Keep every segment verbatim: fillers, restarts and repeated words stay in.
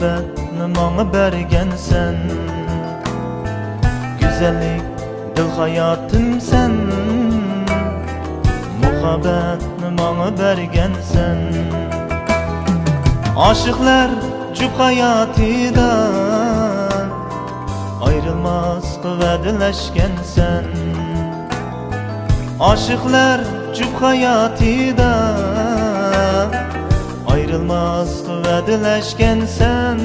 مۇھەببەتنى ماڭا بەرگەنسەن، گۈزەللىك دىل ھاياتىمسەن، مۇھەببەتنى ماڭا بەرگەنسەن. ئاشىقلار جۈپ ھاياتىدا ئايرىلماسقا ۋەدىلەشكەنسەن. ئاشىقلار جۈپ ھاياتىدا ئايرىلماسقا ۋەدىلەشكەنسەن.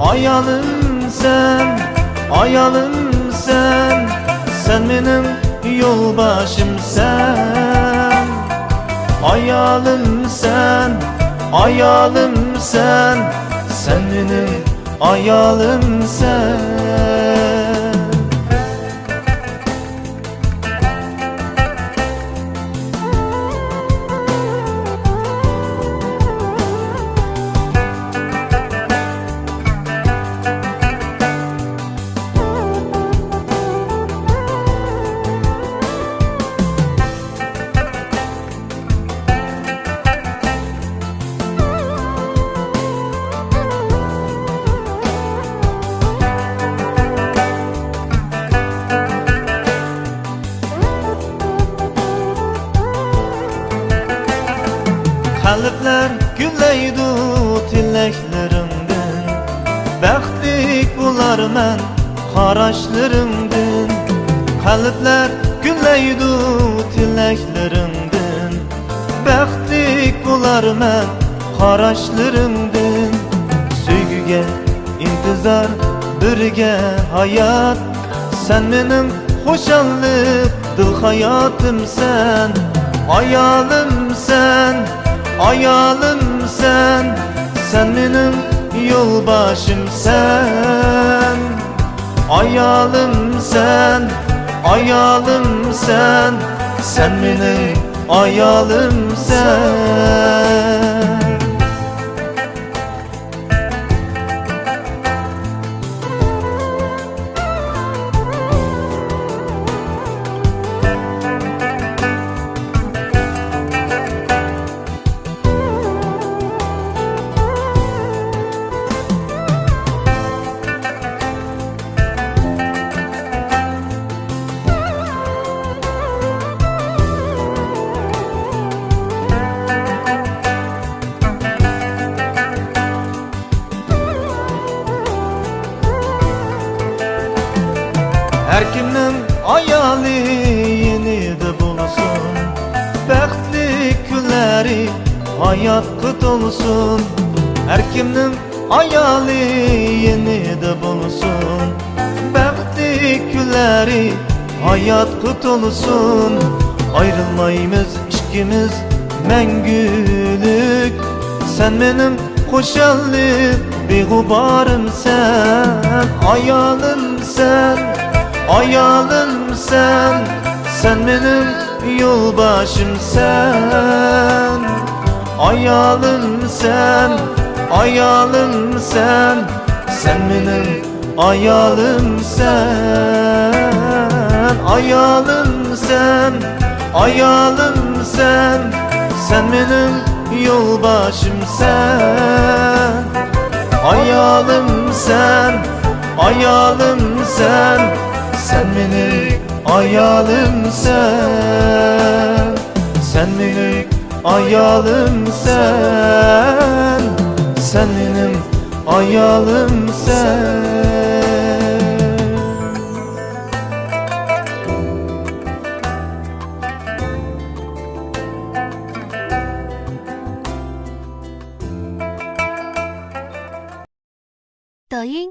ئايالىمسەن، ئايالىمسەن، سەن مېنىڭ يولباشچىمسەن. ئايالىمسەن، ئايالىمسەن، سەن مېنىڭ ئايالىمسەن. قەلبلەر گۈللەيدۇ تىلەكلىرىڭدىن، بەختلىك بولارمەن قاراشلىرىڭدىن. قەلبلەر گۈللەيدۇ تىلەكلىرىڭدىن، بەختلىك بولارمەن قاراشلىرىڭدىن. سۆيگۈگە ئىنتىزار، بىرگە ھايات، سەن مېنىڭ خۇشاللىق دىل ھاياتىمسەن. ئايالىمسەن، ئايالىمسەن، سەن مېنىڭ يولباشچىمسەن. ئايالىمسەن، ئايالىمسەن، سەن مېنىڭ ئايالىمسەن. ھەر كىمنىڭ ئايالى يېنىدا بولسۇن، بەختلىك كۈنلىرى ھاياتقا تولسۇن. ھەر كىمنىڭ ئايالى يېنىدا بولسۇن، بەختلىك كۈنلىرى ھاياتقا تولسۇن. ئايرىلمايمىز ئىككىمىز مەڭگۈلۈك، سەن مېنىڭ خۇشاللىق بىغۇبارىمسەن. ئايالىمسەن، ئايالىمسەن، سەن مېنىڭ يولباشچىمسەن. ئايالىمسەن، ئايالىمسەن، سەن مېنىڭ ئايالىمسەن. ئايالىمسەن، ئايالىمسەن، سەن مېنىڭ يولباشچىمسەن. ئايالىمسەن، ئايالىمسەن، سەن مېنىڭ ئايالىمسەن. سەن مېنىڭ ئايالىمسەن، سەن مېنىڭ ئايالىمسەن. دايىڭ